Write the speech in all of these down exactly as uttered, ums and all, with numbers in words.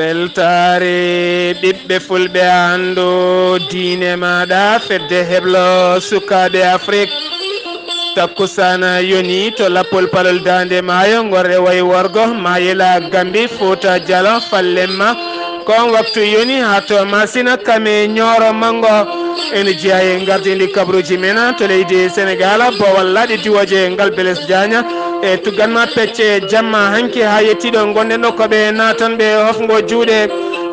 Weltaare ɓiɓɓe fulɓe, anndu diine maaɗa, fedde heblo sukaaɓe Afrik. Takkusana yoni to lappol palol daande maayo, ngorre wayi worgo, Mayela, Gambi, Fuuta Jalo, Fallemma. Kon waktu yoni haa to Masina, Kame, Ñooro, Mango. Ene jeyaa e ngardiindi kabaruuji men to leydi Senegaal, Bowal Laaɗe Diwooje, ngal Blaise Diagne. E tuggan ma pecce jamma hanki haa yettiiɗo ngonɗen ɗo ko ɓe naatanɓe hofngo juuɗe.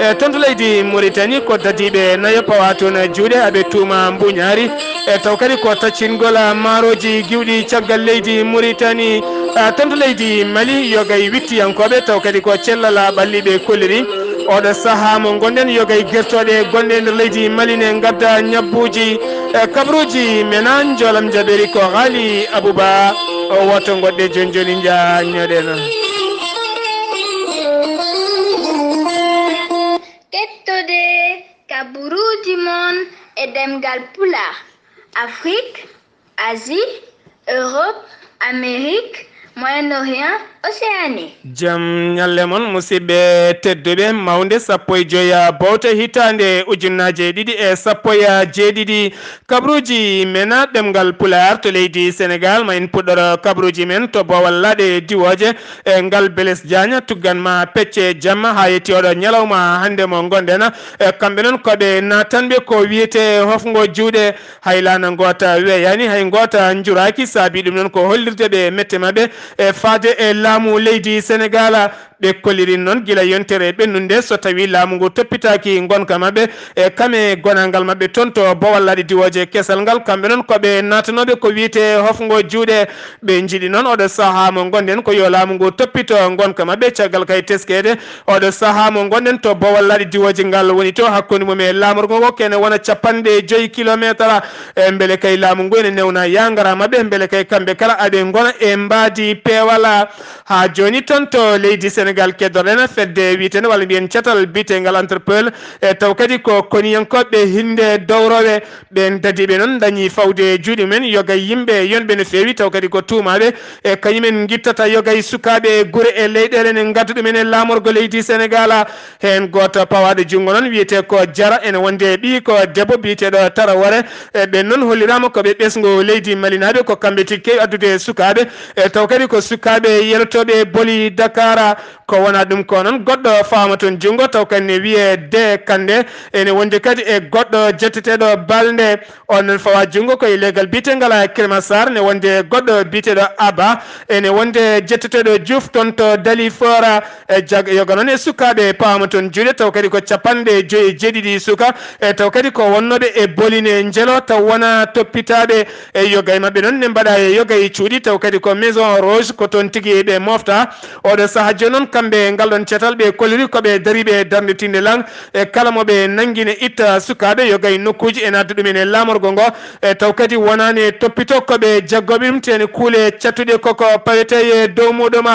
E toon to leydi Mauritanie ko dadiiɓe nayo pawa toon juuɗe, aɓe tuuma mbuñaari. E taw kadi ko taccingol maarooji giwɗi caggal leydi Mauritanie. E toon to leydi Mali, yogay wittiyankooɓe, taw kadi ko cellal ɓalli ɓe kolliri. Oɗo sahaa mo ngonɗen, yogay gertooɗe gonɗe nder leydi Mali ne ngadda ñabbuuji. E kabaruuji men, an njoolam jaɓiri ko Ghali Abouba. O woto ngoɗɗe jooni jooni, njaññoɗen. Kettode kabaruuji mon e ɗemngal Pulaar, Afrik, Asie, Europe, Amérique, Moyen-Orient, Océanie. Jam ñalle mon, musidɓe tedduɓe, mawnde sappo e joy bowte hitaande ujunnaaje ɗiɗi e sappo e jeeɗiɗi. Kabaruuji men ɗemngal Pulaar to leydi Senegaal, ma en puɗɗoro kabaruuji men to Bowal Laaɗe Diwooje, e ngal Blaise Diagne, tuggan ma pecce jamma haa yetti oɗo ñalawma hannde mo ngonɗen. E kamɓe noon ko ɓe naatanɓe ko wiyetee hofngo juuɗe. Hay laana ngoota weeyaani, hay ngoota njuraaki, saabi ɗum noon ko hollirde ɓe mette maɓɓe e faade e laamu leydi Senegaal. Ɓe kolliri noon gila yontere ɓennunde, so tawii laamu ngu toppitaaki ngonka maɓɓe e kame gonangal maɓɓe toon to Bowal Laaɗe Diwooje kesal ngal. Kamɓe noon ko ɓe naatanooɓe ko wiyetee hofngo juuɗe. Ɓe njiɗi noon oɗo sahaa mo ngonɗen ko yo laamu ngu toppito ngonka maɓɓe, caggal kay teskeede oɗo sahaa mo ngonɗen to Bowal Laaɗe Diwooje ngal woni to hakkunde mum e laamorgo ngo kene wona capanɗe joy kilomeetara. E mbele kay laamu ngu ene newna yangara maɓɓe, mbele kay kamɓe kala aɓe ngona e mbaadi peewal. Haa jooni toon to leydi Senegaal keddoɗen fedde wiyeteende walla mbiyen catal biyetengal Interpol, e taw kadi ko koniyankooɓe hinnde dowrowe. Ɓeen dadiiɓe noon ndañi fawde e juuɗe mumen yogay yimɓe yonɓe no feewi, taw kadi ko tuumaaɓe, e kañumen ngittata yogay sukaaɓe gure e leyɗeele ne ngadda ɗumen e laamorgo leydi Senegaal. Heen gooto pawaaɗo junngo noon wiyetee ko Jara, ene wonde e ɓiyi ko debbo biyeteeɗo Tarawore. E ɓeen noon holliraama ko ɓe ɓesngu leydi Malinaaɓe, ko kamɓe tigi keewi addude sukaaɓe. E taw kadi ko sukaaɓe yelotooɓe boli Dakar. Ko wonaa ɗum ko noon, goɗɗo faama toon junngo, taw kadi ne wiyee De Kande, ene wondi kadi e goɗɗo jetteteeɗo Balde. On noon fawa junngo ko e leegal biyeteengal Kër Massar, ne wondi e goɗɗo biyeteeɗo Aba, ene wondi e jetteteeɗo Diouf toon to Dalifort. E jag-, yoga noon e sukaaɓe pawaama toon juuɗe, taw kadi ko capanɗe joy e jeeɗiɗi suka, e taw kadi ko wonnooɓe e boli ne njelo, taw wonaa toppitaaɓe. E yoga e maɓɓe noon ne mbaɗa e yoga e cuuɗi, taw kadi ko Maison Rouge, ko toon tigi ɓe mofta. Oɗo sahaa jooni noon, kamɓe ngal ɗoon catal, ɓe kolliri ko ɓe dariiɓe darnde tiinde lan, e kala mo ɓe nanngi ne itta sukaaɓe yoga e nokkuuji, ene adda ɗumen e laamorgo ngo. E taw kadi wonaani e toppito ko ɓe jaggooɓe ɗum, tee ne kuule cattuɗe koko pawetee e dow muɗum.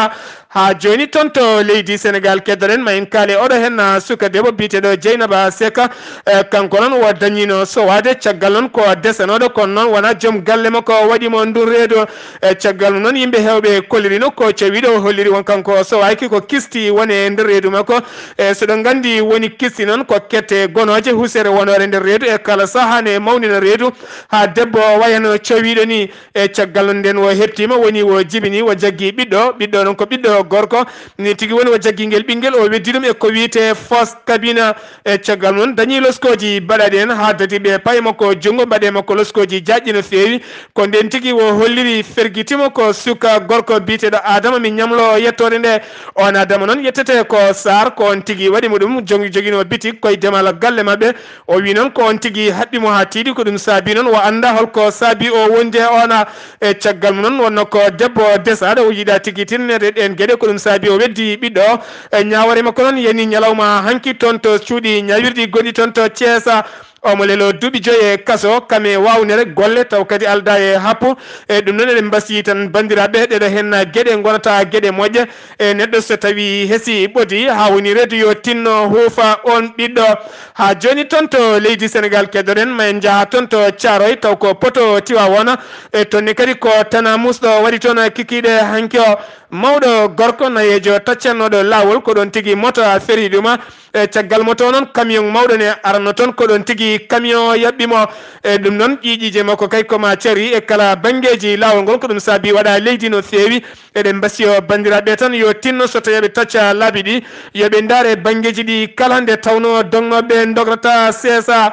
Haa jooni toon to leydi Senegaal keddoɗen, ma en kaale oɗo heen suka debbo biyeteeɗo Jeynaba Seka. E, kanko noon o dañiino sowaade, caggal noon ko desanooɗo, kono noon wonaa joom galle makko waɗi mo ndun reedu. E, caggal mum noon yimɓe heewɓe kollirino ko cowiiɗo, o holliri won kanko o sowaaki, ko kisti woni e nder reedu makko. E, so ɗon nganndi woni kisti noon ko kette gonooje, husere wonoore nder reedu, e kala sahaa ne mawnina reedu, haa debbo wayano cowiiɗo ni. E caggal noon nden o heɓtiima, woni o jibini, o jaggi ɓiɗɗo, ɓiɗɗo noon ko ɓiɗɗo gorko, ni tigi woni o jaggi ngel ɓinngel, o weddi ɗum e ko wiyetee fausse cabine. E caggal noon dañi loskooji baɗaɗi heen haa dadi ɓe payi makko junngo, mbaɗe makko loskooji jaajɗi no feewi. Ko nden tigi o holliri fergitimo ko suka gorko biyeteeɗo Adama mi ñamlo yettoode nde. On Adama noon yettete ko Sarr, ko on tigi waɗi mo ɗum, jogi-, jogino bitik koye demal galle maɓɓe. O wi noon ko on tigi haɓɓi mo haa tiiɗi, ko ɗum saabi noon o annda holko saabi o wondi e ona. E caggal mum noon wonno ko debbo desaaɗo, o yiɗa tigi tinneede ɗeen geɗe, ko ɗum saabi o weddi ɓiɗɗo o. E ñaawore makko noon yani ñalawma hanki toon to cuuɗi ñaawirɗi gonɗi toon to Ceesa. Omo lelo duuɓi joyi e kaso, kame waawnere golle, taw kadi alda e happu. E ɗum noon eɗen mbasiyii tan banndiraaɓe, ɗeɗo heen geɗe ngonata geɗe moƴƴe. E neɗɗo so tawi hesi ɓodi haa woni reedu yo tinno huufa on ɓiɗɗo. Haa jooni toon to leydi Senegaal keddoɗen, ma en njaha toon to Caaroy, taw ko poto Tiwaawoona. E toon ne kadi ko Tana Muusɗo waɗi toon kikiiɗe hanki o. Mawɗo gorko nayeejo taccannooɗo laawol, ko ɗoon tigi moto a feri ɗum. E caggal mo to noon, camion mawɗo ne arano toon, ko ɗoon tigi camion yaɓɓi mo. E ɗum noon, ƴiiƴiije makko kay ko ma cari e kala banngeeji laawol ngol, ko ɗum saabi waɗa leydi no feewi. Eɗen mbasiyo banndiraaɓe tan yo tinno so tawii eɓe tacca laabi ɗi, yo ɓe ndaare banngeeji ɗi kala nde tawnoo dognooɓe ndograta seesa.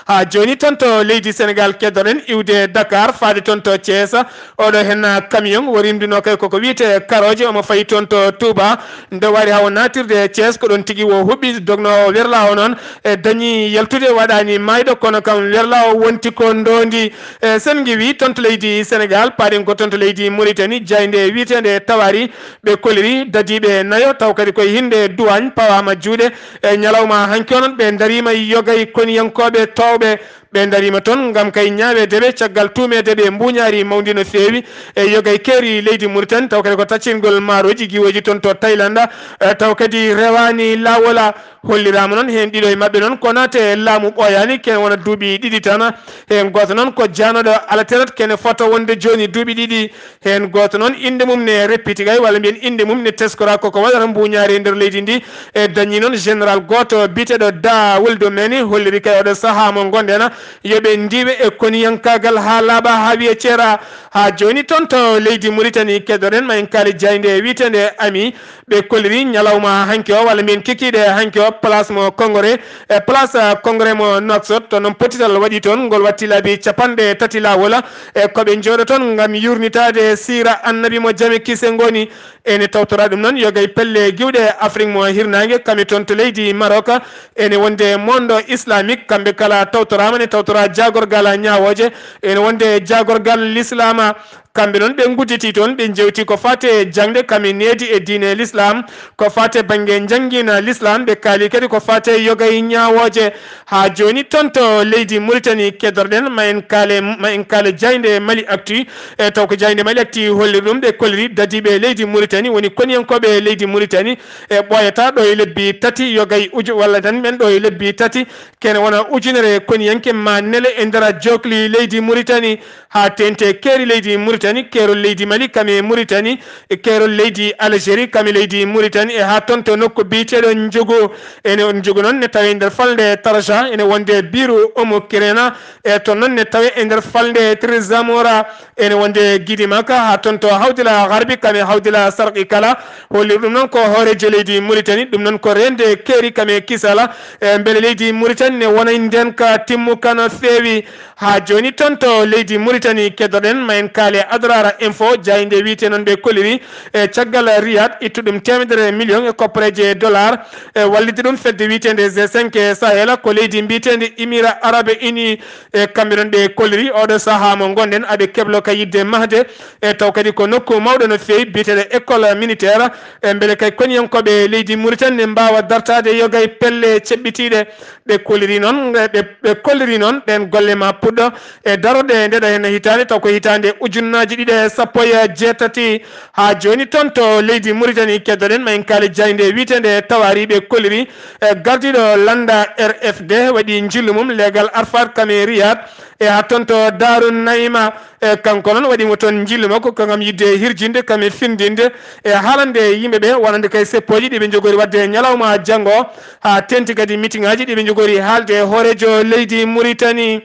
Haa jooni toon to leydi Senegaal, keddoɗen iwde Dakar faade toon to Thiès. Oɗo heen camion o rimdunoo kay koko wiyetee karooje, omo fayi toon to Touba. Nde wari haa o naatirde Thiès, ko ɗoon tigi o huɓɓi, dognoowo werlaawo noon, e dañi yaltude, waɗaani maayɗo, kono kam werlaawo wonti ko ndoondi. E sen ngiwi toon to leydi Senegaal, paaɗen ko toon to leydi Mauritanie, jaaynde wiyeteende Tawari, ɓe koliri dadiiɓe nayo, taw kadi koye hinnde duwaañ pawaama juuɗe. E ñalawma hanki o noon, ɓe ndariima yogay koniyankooɓe toowɓe. Ɓe ndariima toon ngam kay ñaaweede ɓe caggal tuumeede ɓe mbuuñaari mawndi no feewi e yogay keeri leydi Mauritanie, taw kadi ko taccingol maarooji giwooji toon to Thaïlande, e taw kadi rewaani laawola. Holliraama noon heen ɗiɗo e maɓɓe noon ko naate laamu ɓooyaani, kene wona duuɓi ɗiɗi tan. Heen gooto noon ko jaanooɗo alaterat, kene fota wonde jooni duuɓi ɗiɗi. Heen gooto noon, innde mum ne reppiti kay, walla mbiyen innde mum ne teskoraa, koko waɗata mbuuñaari e nder leydi ndi. E dañi noon général gooto biyeteeɗo Da Weldomeni, holliri kay oɗo sahaa mo ngonɗen, yo ɓe ndiiwe e koniyankaagal haa laaɓa, haa wiye ceera. Haa jooni toon to leydi Mauritanie, keddoɗen ma en kaali jaaynde wiyeteende Ami, ɓe koliri ñalawma hanki o, walla mbiyen kikiiɗe hanki o, place mo Congrès, e place, ah, Congrès mo Nouakchott. To noon pottital waɗi toon, ngol watti laabi capanɗe tati laawol. E ko ɓe njooɗo toon ngam yurnitaade siira Annabi mo jame kise ngoni. Ene tawtora ɗum noon yogay pelle giwɗe Afrik mo hirnaange, kami toon to leydi Maroc. Ene wonde monde islamique, kamɓe kala tawtoraama, ne tawtora jaagorgal ñaawooje. Ene wonde jaagorgal lislaama. Kamɓe noon ɓe ngudditi toon, ɓe njewti ko faate jaŋde, kami needi e diine l'islam, ko faate bannge njanngiina l'islam, ɓe kaali kadi ko faate yogay ñaawooje. Haa jooni toon to leydi Mauritanie, keddoɗen ma en kaale, ma en kaale jaaynde Mali Actu. E taw ko jaaynde Mali Actu holliri ɗum, ɓe kolliri dadiiɓe leydi Mauritanie, woni koniyankooɓe leydi Mauritanie, e ɓooyata ɗo e lebbi tati yogay uju, walla tan men ɗo e lebbi tati, kene wona ujunere koniyanke ma nele e nder jookli leydi Mauritanie. Haa teeŋti keeri leydi Mauritanie, keerol leydi Mali, kami Mauritanie, e keerol leydi Algérie, kami leydi Mauritanie, e haa toon to nokku biyeteeɗo Njogo. Ene on Njogo noon ne tawee nder falnde Taraja, ene wonde Biru Omo Kirena, e toon noon ne tawee e nder falnde Trizamora, ene wonde Gidimaka, haa toon to Hawdila Garbi, kami Hawdila Sarqi kala. Holliri ɗum noon ko hooreejo leydi Mauritanie, ɗum noon ko reende keeri kami Kisala, e mbele leydi Mauritanie ne wona ndeen ka timmuka no feewi. Haa jooni toon to leydi Mauritanie, keddoɗen ma en kaale Adrara Info, jaaynde wiyetee noon ɓe kolliri, e caggal Riyad ittuɗum teemedere million e koppareeje dollar, e wallitde ɗum fedde wiyeteende G cinq e Sahel, ko leydi mbiyeteendi Émirats Arabes Unis, e kamɓe noon ɓe kolliri. Oɗo sahaa mo ngonɗen, aɓe keblo ka yiɗde mahde, e taw kadi ko nokku mawɗo no feewi biyeteeɗo école militaire, e mbele kay koniyankooɓe leydi Mauritanie ne mbaawa dartaade yogay pelle ceɓɓitiiɗe. Ɓe kolliri noon, ɓe, ɓe kolliri noon ɗeen golle ma puɗɗo e darorɗe ndeɗo heen hitaande, taw ko hitaande ujunnaaji ɗiɗi e sappo e jeetati. Haa jooni toon to leydi Mauritanie, keddoɗen ma en kaali jaaynde wiyeteende Tawari, ɓe kolliri, e gardiiɗo lannda R F D waɗi njillu mum leegal Arfat kami Riyad, e haa toon to Daaru Naima. E kanko noon waɗi mo toon njillu makko ko ngam yiɗde hirjinde kam e findinde e haalande yimɓe ɓe, wonande kay seppooji ɗi ɓe njogori waɗde ñalawma janngo, haa teeŋti kadi mitiŋaaji ɗi ɓe njogori haalde e hooreejo leydi Mauritanie.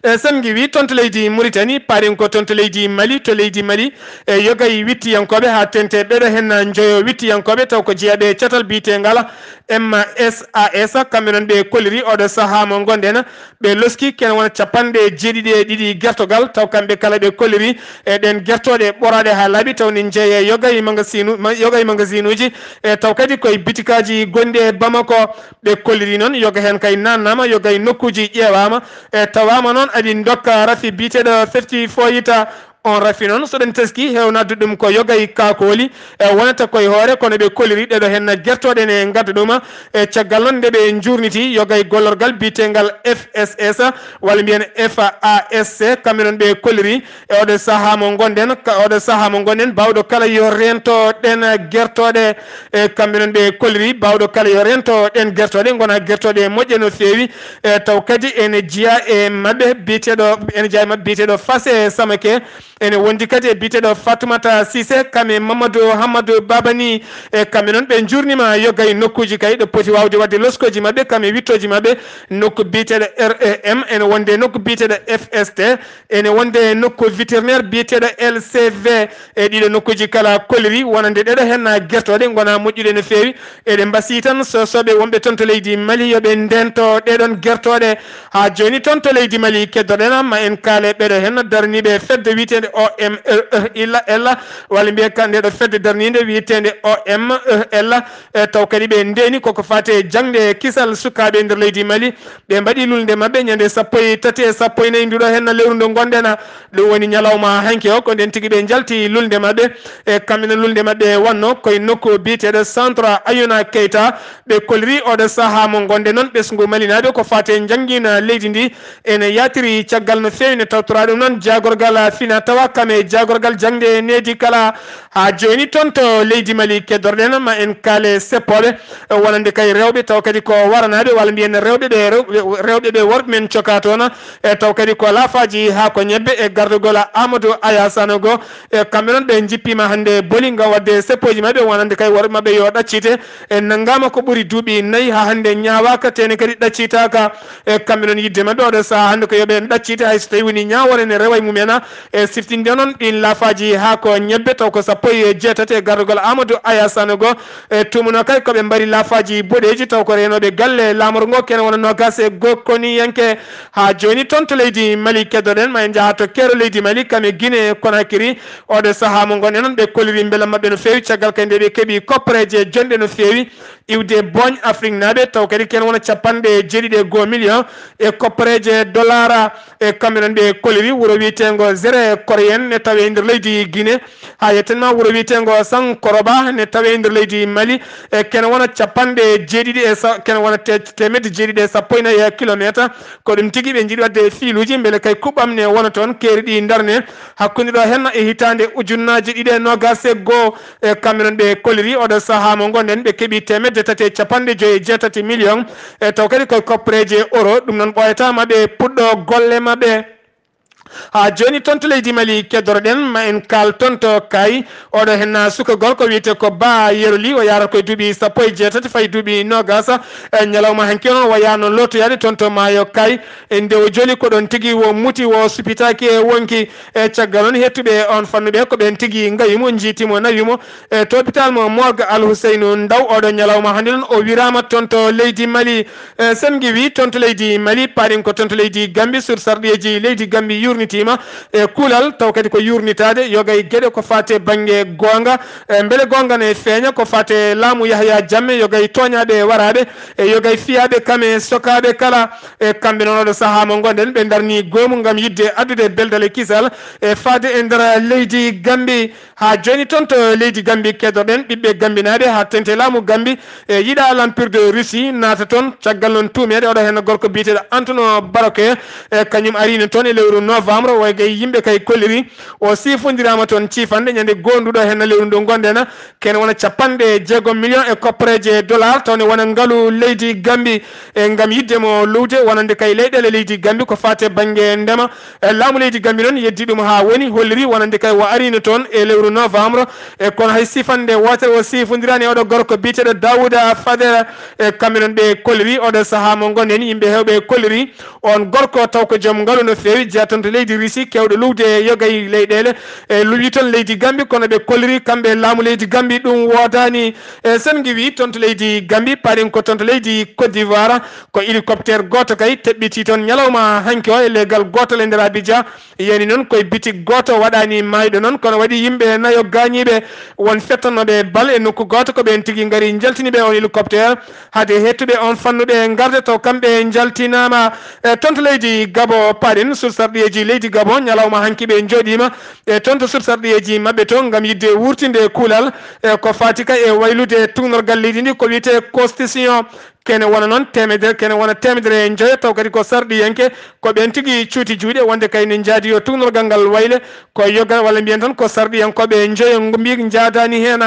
E sen ngiwi toon to leydi Mauritanie, paaɗen ko toon to leydi Mali, to leydi Mali, e yogay wittiyankooɓe haa teeŋti ɓeɗo heen njoyo wittiyankooɓe taw ko jeyaaɓe e catal biyeteengal M S A S, kamɓe noon ɓe kolliri oɗo sahaa mo ngonɗen, ɓe loski kene wona capanɗe jeeɗiɗi e ɗiɗi gertogal, taw kamɓe kala ɓe kolliri e ɗeen gertooɗe ɓoraaɗe haa laaɓi, taw ne jeeye yogay magasinu, ma-, yogay magasinuuji, e taw kadi koye bitikaaji gonɗi e Bamako. Ɓe kolliri noon yoga heen kay naannaama, yogay nokkuuji ƴeewaama, e tawaama noon aɗi ndokka rafi biyeteeɗo Fefti Foyita. On rafi noon, so ɗen teski, heewnadde ɗum ko yogay kaakooli, e wonata koye hoore, kono ɓe kolliri ɗeɗo heen gertooɗe ne ngadda ɗum, e caggal noon nde ɓe njuurniti yogay gollorgal biyeteengal F S S, walla mbiyen F A S C, kamɓe noon ɓe kolliri, e oɗo sahaa mo ngonɗen, ka, oɗo sahaa mo ngonɗen, baawɗo kala yo reento ɗeen gertooɗe, e kamɓe noon ɓe kolliri, baawɗo kala yo reento ɗeen gertooɗe, ngona gertooɗe moƴƴe no feewi, e taw kadi ene jeyaa e maɓɓe biyeteeɗo, ene jeyaa e maɓɓe biyeteeɗo Fase Samake, Ene wondi kadi e biyeteeɗo Fatoumata Cissé, kam e Mamadou Hammadou Babani. E kamɓe noon, ɓe njuurnima yoga e nokkuuji kay ɗo poti waawde waɗde loskooji maɓɓe, kam e wittooji maɓɓe, nokku biyeteeɗo R E M, ene wonde nokku biyeteeɗo F S T, ene wonde nokku vétérinaire biyeteeɗo L C V. E ɗiɗo nokkuuji kala koliri, wonande ɗeɗo heen gertooɗe ngona moƴƴuɗe no feewi. Eɗen mbasii tan so soɓe wonɓe toon to leydi Mali yo ɓe ndento ɗeɗon gertooɗe. Haa jooni toon to leydi Mali keddoɗen, ma en kaale ɓeɗo heen daraniiɓe fedde wiyeteende O M E L, walla mbiyen ka ndeɗo fedde daraniinde wiyeteende O M E L. E taw kadi ɓe ndeeni koko faati e jaŋde e kisal sukaaɓe e nder leydi Mali. Ɓe mbaɗi lulnde maɓɓe ñande sappo e tati e sappo e nayi nduɗo heen lewru ndu ngonɗen. Ɗum woni ñalawma hanki o, ko nden tigi ɓe njalti lulnde maɓɓe. E kamɓe no lulnde maɓɓe wanno koye nokku biyeteeɗo Centre Ayouna Keita. Ɓe koliri oɗo sahaa mo ngonde noon ɓesngu malinaaɓe ko faati e njanngiina leydi ndi. Ene yaatiri caggal no feewi, ne tawtoraa ɗum noon jaagorgal fina tawa kam e jaagorgal jaŋde needi kala. Haa jooni toon to leydi Mali keddorɗen, ma en kaale seppooɓe, wonande kay rewɓe taw kadi ko waranaaɓe, walla mbiyen rewɓe ɓe, rewɓe, rewɓe ɓe worɓe men cokaa toon, e taw kadi ko laafaaji haa ko ñebbe e gardagol Amadou Aya Sanogo. E kamɓe noon ɓe njippiima hannde boli ngam waɗde seppooji maɓɓe, wonande kay worɓe maɓɓe yo ɗaccite. E nanngaama ko ɓuri duuɓi nayi haa hannde ñaawaaka, tene kadi ɗaccitaaka. E kamɓe noon yidde maɓɓe oɗo sahaa hannde ko yo ɓe ɗaccite, hay so tawi woni ñaawoore ne rewa e mum en. E siftinde noon ɗin laafaaji haa ko ñebbe taw ko sappo e jeetati e gardagol Amadou Aya Sanogo. E tumuno kay ko ɓe mbari laafaaji boɗeeji taw ko reenooɓe galle laamorgo ngo kene wona noogaas e gokoniyanke. Haa jooni toon to leydi Mali keddoɗen, ma en njaha to keero leydi Mali kam e Guinée Conakry. Oɗo sahaa mo ngonɗen noon ɓe koliri mbela maɓɓe no feewi caggal kay nde ɓe keɓi koppareeje jonɗe no feewi iwde booñ Afrique naaɓe taw kadi ken wona capanɗe jeeɗiɗi e goo million e koppareeje dollara. E kamɓe noon ɓe koliri wuro wiyeteengo Zere Koreyen ne tawe e nder leydi Guinée, haa yetten ma wuro wiyeteengo Sankoroba ne tawe e nder leydi Mali. E ken wona capanɗe jeeɗiɗi e sa-, ken wona te-, teemedde jeeɗiɗi e sappo e nayi e kilometre. Ko ɗum tigi ɓe njiɗi waɗde fiiluuji mbele kay kuɓɓam ne wona toon, keeri ɗi ndarne. Hakkunde ɗo heen e hitaande ujunnaaji ɗiɗi e noogaas e goo, e kamɓe noon ɓe koliri oɗo sahaa mo ngonɗen, ɓe keɓi teemedde tati e capanɗe joyi e jeetati million, e taw kadi koye koppareeje euro. Ɗum noon ɓooyata ma ɓe puɗɗo golle maɓɓe. Haa jooni toon to leydi Mali keddoroɗen, ma en kaal toon to Kay. Oɗo heen suka gorko wiyetee ko Ba Yero Ly, o yaarata koye duuɓi sappo e jeetati fayi duuɓi noogaas. E ñalawma hanki o noon o yaarno lootoyaade toon to maayo Kay. E nde o joli ko ɗoon tigi wo muti, wo supitaaki e wonki. E caggal noon, heɗtuɓe on fannu ɓe ko ɓeen tigi ngayi mo, njiiti mo, nawi mo e to hôpital mo Morgue Al Ousseynou Ndaw. Oɗo ñalawma hannde noon o wiraama toon to leydi Mali. E sen ngiwi toon to leydi Mali, paaɗen ko toon to leydi Gambi, sur sarɗiyeeji leydi Gambi yuurnitiima e kuulal, taw kadi ko yuurnitaade yoga e geɗe ko faati e bannge goonga. E mbele goonga ne feeña ko faati e laamu Yahya Jammeh, yoga e tooñaaɓe e waraaɓe, e yoga e fiyaaɓe kam e sokaaɓe kala. E kamɓe noon oɗo sahaa mo ngonɗen, ɓe ndarni goomu ngam yiɗde addude beldal e kisal e faade e nder leydi Gambi. Haa jooni toon to leydi Gambi keddoɗen, ɓiɓɓe Gambinaaɓe haa teŋti e laamu Gambi e yiɗa l'Empire de Russie naata toon. Caggal noon tuumeede oɗo heen gorko biyeteeɗo Antonio Baroke, e kañum ariino toon e lewru novembre, o gay yimɓe kay kolliri. O siifondiraama toon ciifanɗe ñande goonduɗo heen lewru ndu ngonɗen, ken wona capanɗe jeegom million e koppareeje dollar, taw ne wona ngalu leydi Gambi. E ngam yiɗde mo luwde wonande kay leyɗeele leydi Gambi ko faati e bannge ndema. E laamu leydi Gambi noon yeddi ɗum haa woni, holliri wonande kay o ariino toon e lewru novembre. E kono hay siifannde wootere o siifondiraani oɗo gorko biyeteeɗo Daouda Fadera. E kamɓe noon ɓe kolliri oɗo sahaa mo ngonɗen, yimɓe heewɓe kolliri on gorko taw ko joom ngalu no feewi, jeyaa toon to leydi Russie, keewɗo luwde yoga e leyɗeele. E luwi toon leydi Gambi, kono ɓe kolliri kamɓe laamu leydi Gambi ɗum woodaani. E sen ngiwi toon to leydi Gambi, paaɗen ko toon to leydi Côte d'Ivoire, ko hélicoptère gooto kay teɓɓiti toon ñalawma hanki o e leegal gootol e nder Abidjan. Yani noon koye bitik gooto waɗaani maayɗo noon, kono waɗi yimɓe nayo gaañiiɓe, won fettannooɓe bal e nokku gooto, ko ɓeen tigi ngari njaltini ɓe on hélicoptère. Hade heɗtuɓe on fannuɓe ngarde taw kamɓe njaltinaama. E toon to leydi Gabon, paaɗen sur sarɗiyeeji leydi Gabon, ñalawma hanki ɓe njooɗiima e toon to sur sarɗiyeeji maɓɓe to ngam yiɗde wurtinde kuulal e ko faati kay e waylude tuugnorgal leydi ndi ko wiyetee constitution. Kene wona noon temedere, kene wona temedere e njoyo, taw kadi ko sarɗiyanke, ko ɓeen tigi cuuti juuɗe, wonde kay ne njaadi yo tuugnorgal ngal wayle, ko yoga walla mbiyen tan ko sarɗiyankooɓe e njoyo ngo mbi njaadaani heen.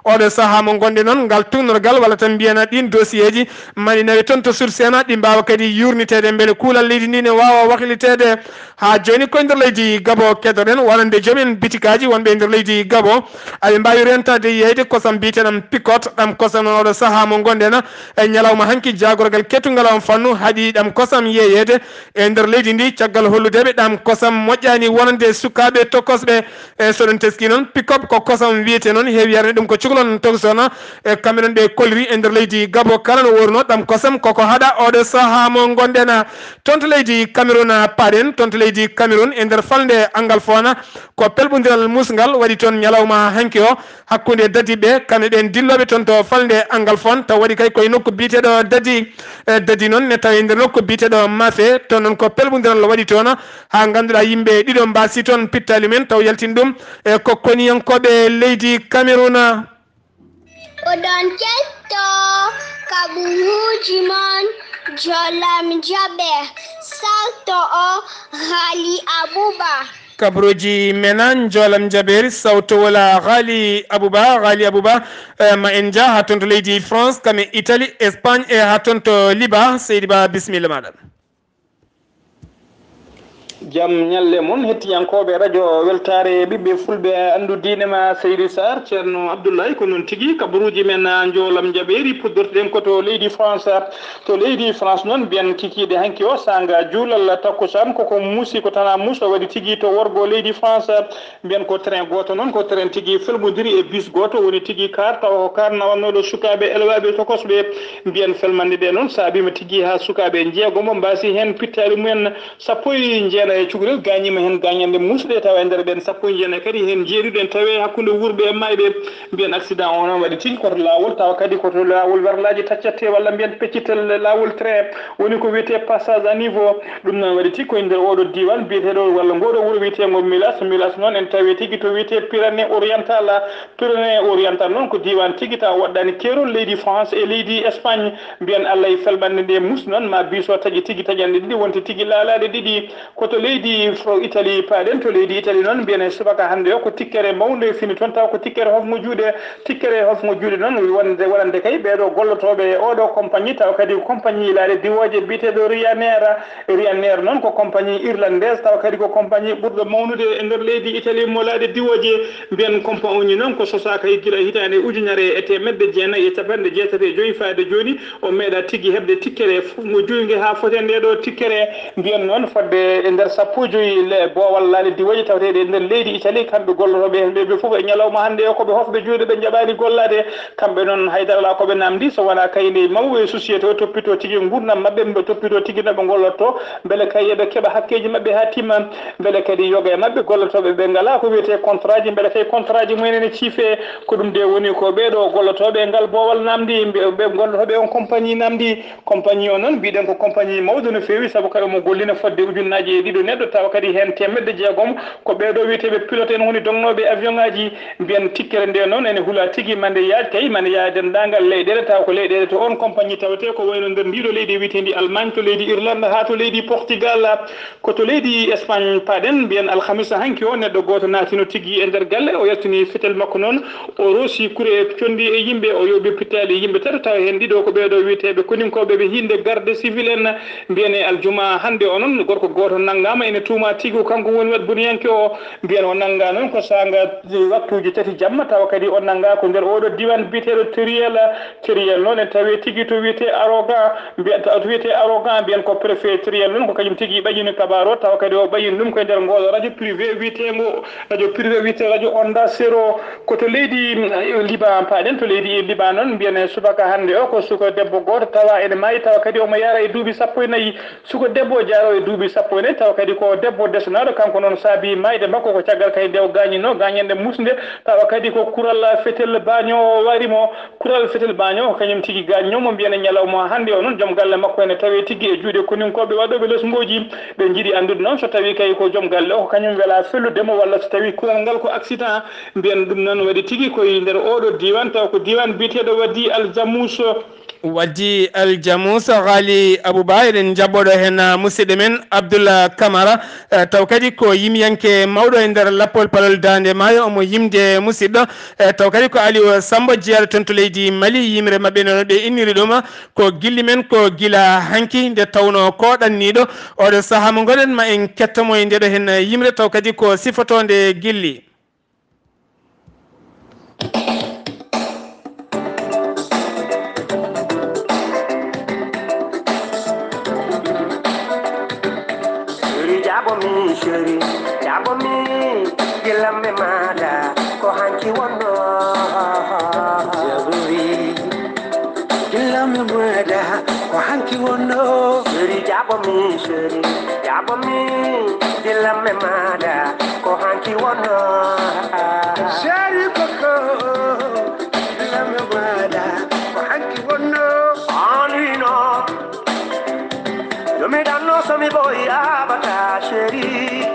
Oɗo sahaa mo ngonɗen noon, ngal tuugnorgal walla tan mbiyana ɗiin dossier ji, maɗi nawe toon to Source A, ɗi mbaawa kadi yuurniteede mbele kuulal leydi ndi ne waawa wakliteede. Haa jooni koye nder leydi Gabo keɗoɗen wonande joom en bitikaaji wonɓe e nder leydi Gabo. Aɓe mbaawi rentaade yeeyde kosam biyeteeɗam Picot, ɗam kosam noon oɗo sahaa mo ngonɗen e ñalawma hanki jaagorgal kettungal on fannu haɗi ɗam kosam yeeyeede e nder leydi ndi caggal holludeɓe ɗam kosam moƴƴaani wonande sukaaɓe tokosɓe. E so ɗum teski noon, Picot ko kosam wiyete noon, heewi yarde ɗum ko cukalon tokosona e Cameroun ɓe kolliri e nder leydi Gabo kala no wooruno ɗam kosam koko haɗa oɗo sahaa mo ngonɗen. Toon to leydi Cameroun paaɗen, toon to leydi Cameroun e nder falnde Angalfona, ko pelɓondiral musngal waɗi toon ñalawma hanki o hakkunde dadiɓe, kamɓe ɓeen dillooɓe toon to falnde Angalfon, taw waɗi kay koye nokku biyeteeɗo Dadi. E, Dadi noon ne tawi e nder nokku biyeteeɗo Mafe, toon noon ko pelɓondiral waɗi toon, haa ngannduɗaa yimɓe ɗiɗo mbaasi toon pittaali men, taw yaltin ɗum e ko koniyankooɓe leydi Cameroun. Oɗon ketto kaɓuruuji mon, jolam jaɓe, salto o Ghali Abouba. Kabaruuji menan jolam jabeeri sawto wola Ghali Abouba, Ghali Abouba, eh, ma en njah haa toon to leydi France, kam e Italie, Espagne e haa toon to Liban. Seydi Ba, bisimilla maaɗa. Jam ñalle mon, hettiyankooɓe radio Weltaare ɓiɓɓe Fulɓe, anndu diine ma Seydi Sarr, Ceerno Abdoulaye, ko noon tigi, kabaruuji men, ah, njoolam jabeeri, puddortoɗen ko to leydi France. To leydi France noon, mbiyen kikiiɗe hanki o, saanga juulal takkusaan, koko muusi, ko tana muuso waɗi tigi to worgo leydi France. Mbiyen ko train gooto noon, ko train tigi felmondiri e bus gooto, woni tigi car, tawa ko car nawannooɗo sukaaɓe elwaaɓe tokosɓe. Mbiyen felmannde nde noon, saabiima tigi haa sukaaɓe njeegomo mbaasi heen pittaali mumen. Sappo e jeenayi e cukalel gaañiima heen gaañannde muusɗe, tawa e nder ɓeen sappo e jeenayi kadi heen njeeɗiɗo en tawi hakkunde wuurɓe e maayɓe. Mbiyen accident o noon waɗi tigi ko to laawol, tawa kadi ko to laawol werlaaji taccete walla mbiyen peccitel laawol train, woni ko wiyetee passage à niveau. Ɗum noon waɗi tigi ko e nder oɗo diiwaan biyeteeɗo walla ngoɗo wuro wiyeteengo Milas. Milas noon en tawi tigi to wiyetee Pyrénées Orientales. Pyrénées Orientales noon ko diiwaan tigi tawa waɗɗaani keerol leydi France e leydi Espagne. Mbiyen Allah e felɓannde nde mus noon ma biso taƴi tigi taƴanɗe ɗiɗi wonti tigi laalaaɗe ɗiɗi. Ko to leydi fo Italie paaɗen, to leydi Italie noon mbiyen e subaka hannde o ko tikkere mawnde fini toon, taw ko tikkere hofngo juuɗe, tikkere hofngo juuɗe noon wonde wonande kay ɓeeɗo gollotooɓe e oɗo compagnie, taw kadi ko compagnie laaɗe diwooje biyeteeɗo Ryanair. Ryanair noon ko compagnie irlandaise, taw kadi ko compagnie ɓurɗo mawnude e nder leydi Italie mo laaɗe diwooje. Mbiyen compagnie noon ko sosaaka e gila hitaande ujunere e teemedde jeenayi e capanɗe jeetati e joyi faade jooni, o meeɗa tigi heɓde tikkere fof ngo juynge haa fote nde ɗo tikkere. Mbiyen noon fodde e nder sappo e joyi le-, boowal laaɗe diwooje tawteeɗe e nder leydi Italie, kamɓe gollotooɓe heen ɓe, ɓe fof e ñalawma hannde o ko ɓe hofɓe juuɗe, ɓe njaɓaani gollaade. Kamɓe noon haydara alaa ko ɓe naamndi so wonaa kaydi mawɓe e société o toppitoo tigi nguurndam maɓɓe, ɓe toppitoo tigi no ɓe ngollotoo, mbele kay eɓe keɓa hakkeeji maɓɓe haa timma, mbele kadi yoga e maɓɓe gollotooɓe ɓe ngalaa ko wiyetee contrat ji, mbele kay contrat ji mumen ene ciifee. Ko ɗum de woni ko ɓeeɗo gollotooɓe e ngal boowal naamndi, ɓe, ɓe gollotooɓe on compagnie naamndi. Compagnie o noon, mbiɗen ko compagnie mawɗo no feewi, sabu kadi omo gollina fodde ujunnaaji e ɗiɗo neɗɗo, tawa kadi heen teemedde jeegom ko ɓeeɗo wiyeteeɓe pilote en woni dognooɓe avion ŋaaji. Mbiyen tikkere nde noon ene hula tigi, mande yaaj kay, mande yaaj denndaangal leyɗeele, tawa ko leyɗeele to on compagnie tawetee, ko wayno nder ndiɗo leydi wiyeteendi Allemagne, to leydi Irlande, haa to leydi Portugal. Ko to leydi Espagne paaɗen, mbiyen alhamisa hanki o, neɗɗo gooto naatino tigi e nder galle, o yaltini fetel makko noon, o roosi kure e conndi e yimɓe, o yooɓi pittaali yimɓe tato, tawa heen ɗiɗo ko ɓeeɗo wiyeteeɓe koninkooɓe ɓe hinnde garde civil en. Mbiyen e aljuma hannde o noon, gorko gooto nanngaama, ene tuuma tigi ko kanko woni waɗ boniyanke o. Mbiyen o nannga noon ko saanga waktuuji tati jamma, tawa kadi o nannga ko nder oɗo diiwaan biyeteeɗo Teriel. Teriel noon en tawi tigi to wiyetee Arogan, mbiyen, taw to wiyetee Arogan, mbiyen ko préfet Teriel noon, ko kañum tigi ɓaƴini kabaru o, tawa kadi o ɓaƴini ɗum ko e nder ngooɗo radio privé wiyeteengo, radio privé wiyetee radio Onda Zéro. Ko to leydi, mm, Liban paaɗen, to leydi Liban noon, mbiyen e subaka hannde o, ko suka debbo gooto tawa ene maayi, tawa kadi omo yahra e duuɓi sappo e nayi. Suka debbo jaaro e duuɓi sappo e nayi, tawa kadi ko debbo desanaaɗo, kanko noon saabi maayde makko ko caggal kadi nde o gaañinoo, gaañannde musnde, tawa kadi ko kural fetel baaño o waɗi mo. Kural fetel baaño ko kañum tigi gaañnoo mo, mbiyen e ñalawma hannde o noon, joom galle makko ene tawee tigi e juuɗe koninkooɓe waɗooɓe lesngooji. Ɓe njiɗi anndude noon so tawii kay ko joom galle o, ko kañum welaa fellude mo, walla so tawii kural ngal ko accident. Mbiyen ɗum noon waɗi tigi koye nder ooɗo diiwaan, tawa ko diiwaan biyeteeɗo Wadi Al Jamus. Waddi aljamuusa Ghali Abouba, eɗen njaɓɓoɗo heen, ah, musidɗo men Abdoul Camara, eh, taw kadi ko yimyanke mawɗo e nder lappol palol Daande Maayo, omo yimde musidɗo, eh, taw kadi ko Aliou Sambo, jeyaaɗo toon to leydi Mali, yimre maɓɓe no ɓe inniri ɗum, ko gilli men ko gila hanki, nde tawnoo ko ɗanniiɗo. Oɗo sahaa mo ngonɗen, ma en kettomo e ndeɗo heen yimre, taw kadi ko sifotoonde gilli. Chéri, jaɓo mi, chéri, jaɓo mi, gila mi maɗa, ko hanki wonno. Jaɓo mi, gila mi maɗa, ko hanki wonno. Chéri, jaɓo mi, chéri, jaɓo mi, gila mi maɗa, ko hanki wonno. Chéri Coco, gila mi maɗa, ko hanki wonno. An wino, yo mi ɗanno so mi ɓooyi abada, chéri.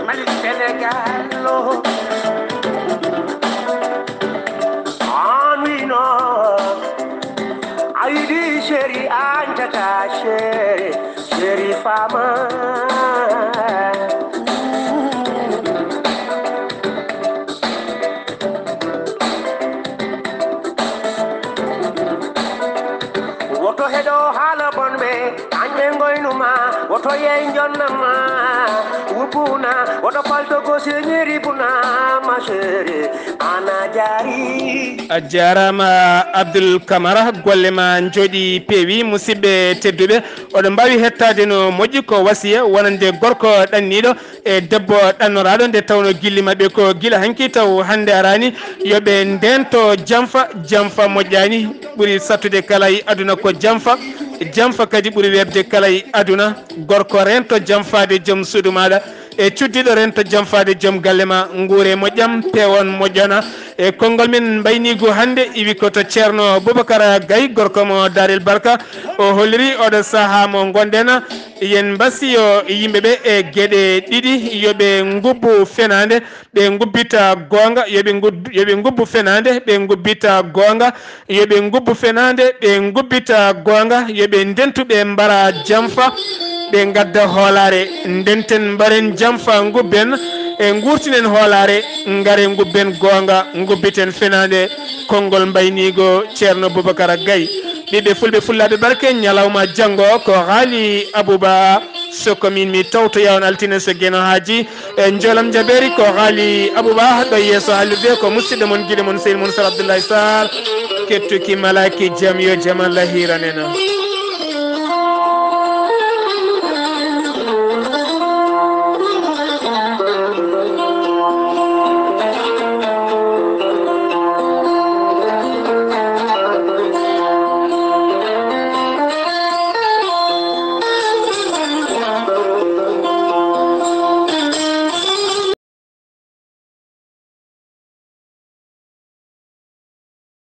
Mali Sénégal o. An wino, a yiɗi chéri, an tata chéri, chéri fama. Woto heɗo haala bonɓe, an ɓe ngoynuma, woto yey jonnama, wubuna, woto palto ko señeri buna, ma chéri, ana jari. A jaaraama, Abdoul Camara, golle ma njooɗi peewi. Musidɓe tedduɓe, oɗon mbaawi hettaade no moƴƴi ko wasiya wonande gorko ɗanniiɗo e debbo ɗannoraaɗo, nde tawnoo gilli maɓɓe ko gila hanki taw hannde araani. Yo ɓe ndeento janfa, janfa moƴƴaani, ɓuri sattude kala e aduna ko janfa, janfa kadi ɓuri weeɓde kala e aduna. Gorko, reento janfaade joom suudu maaɗa, e cuddiiɗo, reento janfaade joom galle ma, nguure moƴƴam, peewon moƴƴana. E konngol men mbayniigu hannde iwi ko to Ceerno Boubacar Gaye, gorko mo Daarel Barka. O holliri oɗo sahaa mo ngonɗen, yen mbasiyo yimɓe ɓe e geɗe ɗiɗi, yo ɓe ngubbu fenaande, ɓe ngubbita goonga, yo ɓe ngud-, yo ɓe ngubbu fenaande, ɓe ngubbita goonga, yo ɓe ngubbu fenaande, ɓe ngubbita goonga, yo ɓe ndentu, ɓe mbara janfa, ɓe ngadda hoolaare. Ndenten, mbaren janfa, ngubben, e nguurtinen hoolaare, ngare ngubben goonga, ngubbiten fenaande. Konngol mbayniigo Ceerno Boubacar Gaye. Ɓiɓɓe fulɓe, fullaaɓe barke, ñalawma janngo ko Ghali Abouba. So ko min mi tawtoya on altine so Geno haaji. E njoolam jabeeri ko Ghali Abouba, ɗo yeeso haalirde ko musidɗo mon, giɗo mon, sehil mon Sar Abdoulaye Sarr. Kettuki malaaki jam, yo jam Allah hiiran en.